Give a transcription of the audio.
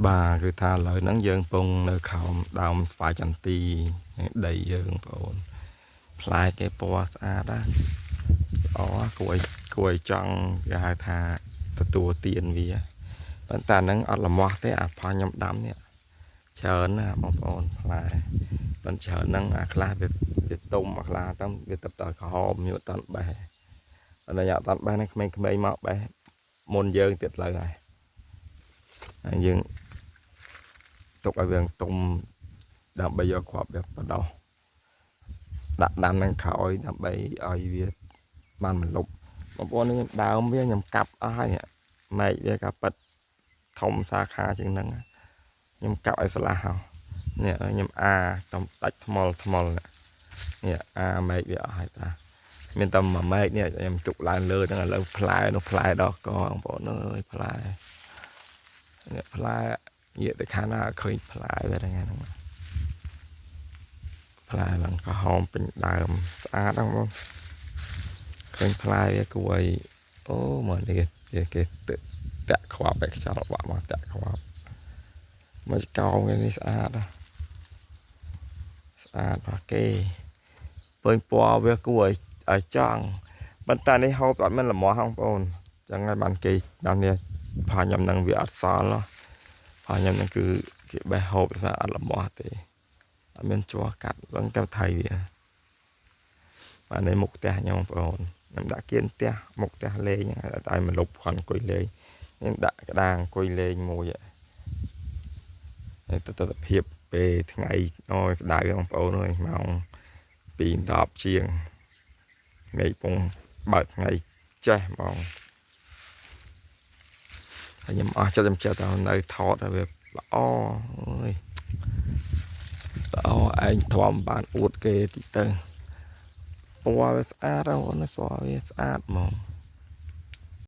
បាទគឺថាឥឡូវហ្នឹងយើងពងនៅខោមដើមស្វាយចន្ទីដីយើងបងប្អូនផ្លែគេពណ៌ស្អាតណាល្អគួរឲ្យគួរឲ្យចង់គេហៅថាទទួលទានវាប៉ុន្តែហ្នឹងអត់លមាស់ទេអាផលខ្ញុំដាំនេះច្រើនណាបងប្អូនផ្លែប៉ុន្តែច្រើនហ្នឹងអាខ្លះវាវាទុំអាខ្លះទៅវាទឹកតក្រហមខ្ញុំអត់តាន់បេះអត់អត់តាន់បេះហ្នឹងក្មេងៗមកបេះមុនយើងទៀតលើហើយហើយយើងទុកឲ្យវាទុំដើម្បីយកគ្រាប់វាបដោះដាក់ដាំនឹងក្រោយដើម្បីឲ្យវាបានមលុបបងប្អូននេះដើមវាខ្ញុំកាប់អស់ហើយមែកវាក៏ប៉ិតធំសាខាជាងហ្នឹងខ្ញុំកាប់ឲ្យស្លាស់ហើយនេះខ្ញុំអាតំដាច់ថ្មល់ថ្មល់នេះអាមែកវាអស់ហើយតាមានតែមួយមែកនេះខ្ញុំជុកឡើងលើហ្នឹងឥឡូវផ្លែនោះផ្លែដល់កបងប្អូនអើយផ្លែនេះផ្លែងាកទៅខាងណាឃើញផ្លែវាហ្នឹងហ្នឹងផ្លែឡើងក្រហមពេញដើមស្អាតហ្នឹងបងឃើញផ្លែវាគួរឲ្យអូមកនេះគេគេតាក់ខ្វាប់ឲ្យខ្យល់បាក់មកតាក់ខ្វាប់មកកោងនេះស្អាតស្អាតပါគេពើញពណ៌វាគួរឲ្យចង់ប៉ុន្តែនេះហូបអត់មានលមាស់បងប្អូនចឹងហើយបានគេដល់នេះផាញ៉ាំនឹងវាអត់សល់ផាញ៉ាំនឹងគឺគេបេះហូបថាអត់លមាស់ទេអត់មានជ័រកាត់ហ្នឹងទៅថៃវាបាទនេះមុខផ្ទះខ្ញុំបងប្អូនខ្ញុំដាក់គៀនផ្ទះមុខផ្ទះលេងឲ្យមកលុបខន់អង្គុយលេងខ្ញុំដាក់ក្តារអង្គុយលេងមួយហើយទស្សនភាពពេលថ្ងៃអូយក្តៅបងប្អូនអើយម៉ោង2:10ជាងមេឃពងបើកថ្ងៃចេះហ្មងហើយខ្ញុំអស់ចិត្តខ្ញុំចិត្តទៅនៅថតឲ្យវាល្អអើយល្អឯងធំបានអួតគេតិចទៅពណ៌វាស្អាតអូនពណ៌វាស្អាតហ្មង។